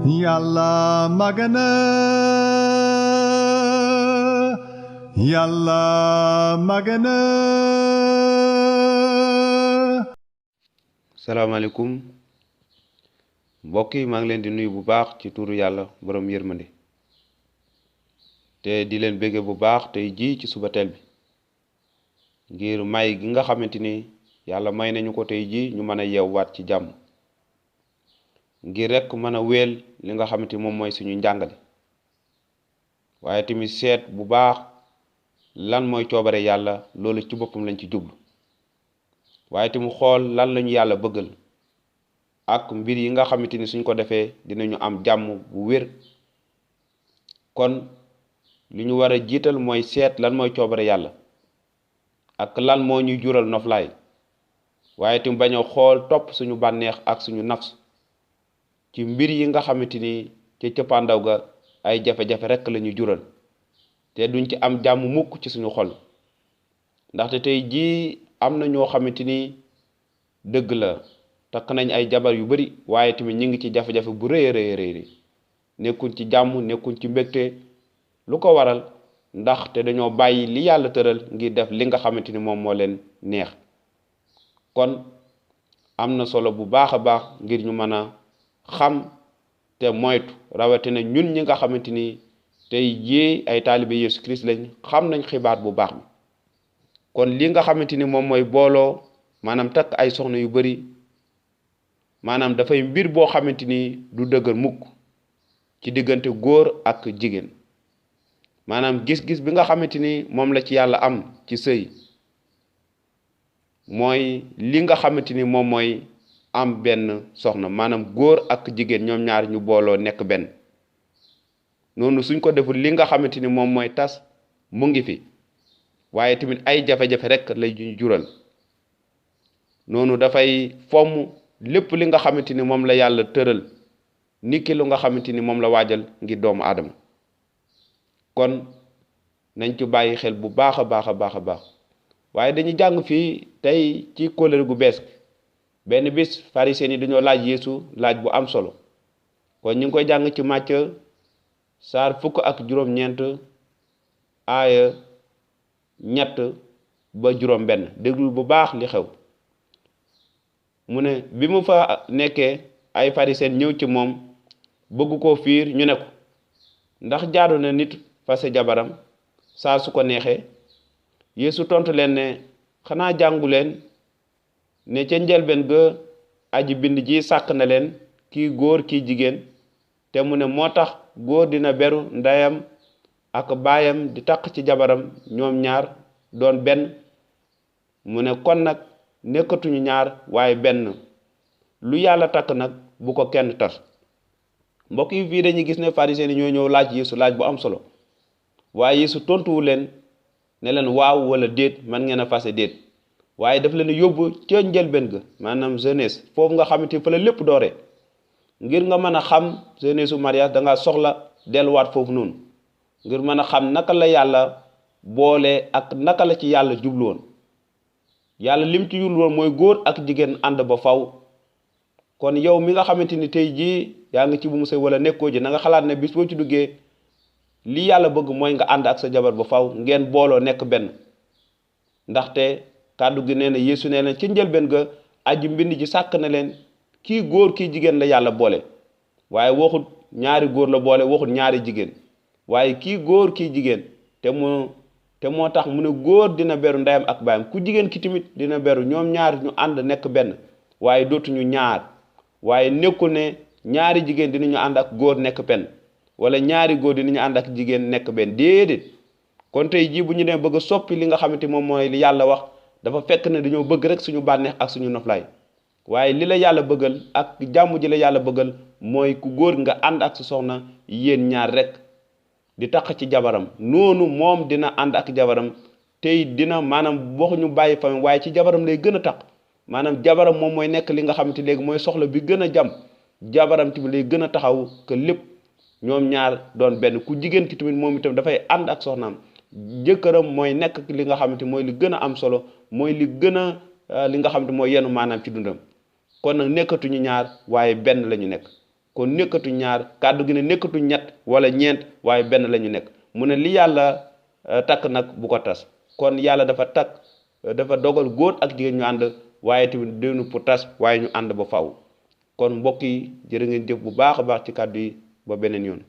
Yàlla màgg na Yàlla màgg na. salaamaaleykum mbokk yi, maa ngi leen di nuyu bu baax ci turu yàlla borom yërmande te di leen bége bu baax tey ji ci suba teel bi ngir may gi nga xamante ni yàlla may nañu ko tey ji ñu mën a yeewwaat ci jàmm ngir rek mën a wéel li nga xamante ni moom mooy suñu njàngale waaye tamit seet bu baax lan mooy coobare yàlla loolu ci boppam lañ ci jublu waaye tamit xool lan lañu yàlla bëggal ak mbir yi nga xamante ni suñ ko defee dinañu am jàmm bu wér. kon li ñu war a jiital mooy seet lan mooy coobare yàlla ak lan moo ñuy jural noflaay waaye tamit bañ a xool topp suñu bànneex ak suñu nafs ci mbir yi nga xamante ni ca cëppaandaw ga ay jafe-jafe rekk la ñu jural te duñ ci am jàmm mukk ci suñu xol. ndaxte tey jii am na ñoo xamante ni dëgg la takk nañ ay jabar yu bari waaye tamit ñu ngi ci jafe-jafe bu rëy a rëy nekkuñ ci jàmm nekkuñ ci mbégte. lu ko waral ndax te dañoo bàyyi li yàlla tëral ngir def li nga xamante ni moom moo leen neex. kon am na solo bu baax a baax ngir ñu mën a xam te moytu rawatina ñun ñi nga xamante ni tey jii ay taalibe Yeesu Christ lañ xam nañ xibaar bu baax bi. kon li nga xamante ni moom mooy booloo maanaam takk ay soxna yu bari maanaam dafay mbir boo xamante ni du dëgër mukk ci diggante góor ak jigéen. maanaam gis-gis bi nga xamante ni moom la ci yàlla am ci sëy mooy li nga xamante ni moom mooy am benn soxna maanaam góor ak jigéen ñoom ñaar ñu booloo nekk benn. noonu suñ ko deful li nga xamante ni moom mooy tas mu ngi fi waaye tamit ay jafe-jafe rek lay jural. noonu dafay fomm lépp li nga xamante ni moom la yàlla tëral niki lu nga xamante ni moom la waajal ngir doomu aadama. kon nañ ci bàyyi xel bu baax a baax waaye dañuy jàng fii tey ci kóllëre gu bees benn bis pharisien yi dañoo laaj Yeesu laaj bu am solo. kon ñu ngi koy jàng ci Màcc saar 17 aaya 3 ba 7 déglul bu baax li xew. mu ne bi mu fa nekkee ay pharisien ñëw ci moom bëgg koo fiir ñu ne ko ndax jaadu na nit fase jabaram saa su ko neexee. Yeesu tontu leen ne xanaa jàngu leen ne ca njëlbeen ga aji bind ji sàkk na leen kii góor kii jigéen te mu ne moo tax góor dina beru ndeyam ak baayam di taq ci jabaram ñoom ñaar doon benn. mu ne kon nag nekkatuñu ñaar waaye benn. lu yàlla takk nag bu ko kenn tas. mbokk yi fii dañuy gis ne pharisiens yi ñoo ñëw laaj Yeesu laaj bu am solo waaye Yeesu tontuwu leen ne leen waaw wala déet man ngeen a fase déet waaye daf leen yóbbu ca njëlbeen ga maanaam jeunesse foofu nga xamante fa la lépp doore. ngir nga mën a xam jeunesse su mariage da nga soxla delluwaat foofu noonu ngir mën a xam naka la yàlla boole ak naka la ci yàlla jublu woon. yàlla lim ci jublu woon mooy góor ak jigéen ànd ba faw. kon yow mi nga xamante ni tey jii yaa ngi ci bu mu sëy wala nekkoo ji na nga xalaat ne bis boo ci duggee li yàlla bëgg mooy nga ànd ak sa jabar ba faw ngeen booloo nekk benn. ndaxte kàddu gi nee na Yeesu nee na ci njëlbeen ga aji mbind ji sàkk na leen kii góor kii jigéen la yàlla boole waaye waxut ñaari góor la boole waxut ñaari jigéen waaye kii góor kii jigéen te moo tax mu ne góor dina beru ndeyam ak baayam ku jigéen ki tamit dina beru ñoom ñaar ñu ànd nekk benn waaye dootuñu ñaar. waaye nekkul ne ñaari jigéen dinañu ànd ak góor nekk benn wala ñaari góor dinañu ànd ak jigéen nekk benn déedéet. kon tey jii bu ñu nee bëgg a soppi li nga xamante moom mooy li yàlla wax dafa fekk ne dañoo bëgg rek suñu bànneex ak suñu noflaay waaye li la yàlla bëggal ak jàmm ji la yàlla bëggal mooy ku góor nga ànd ak sa soxna yéen ñaar rek di taq ci jabaram. noonu moom dina ànd ak jabaram tey dina maanaam waxuñu bàyyi famille waaye ci jabaram lay gën a taq. maanaam jabaram moom mooy nekk li nga xamante léegi mooy soxla bi gën a jam jabaram tamit lay gën a taxaw que lépp ñoom ñaar doon benn. ku jigéen ki tamit moom itam dafay ànd ak soxnaam jëkkëram mooy nekk li nga xamante mooy li gën a am solo mooy li gën a li nga xamante mooy yenu maanaam ci dundam. kon nag nekkatuñu ñaar waaye benn la ñu nekk. kon nekkatu ñaar kàddu gi ne nekkatu ñett wala ñeent waaye benn la ñu nekk mu ne li yàlla takk nag bu ko tas kon yàlla dafa dogal góor ak jigéen ñu ànd waaye tamit déwnu pour tas waaye ñu ànd ba faw kon mbokk yi jërë ngeen jëf bu baax a baax ci kàddu yi ba beneen yoon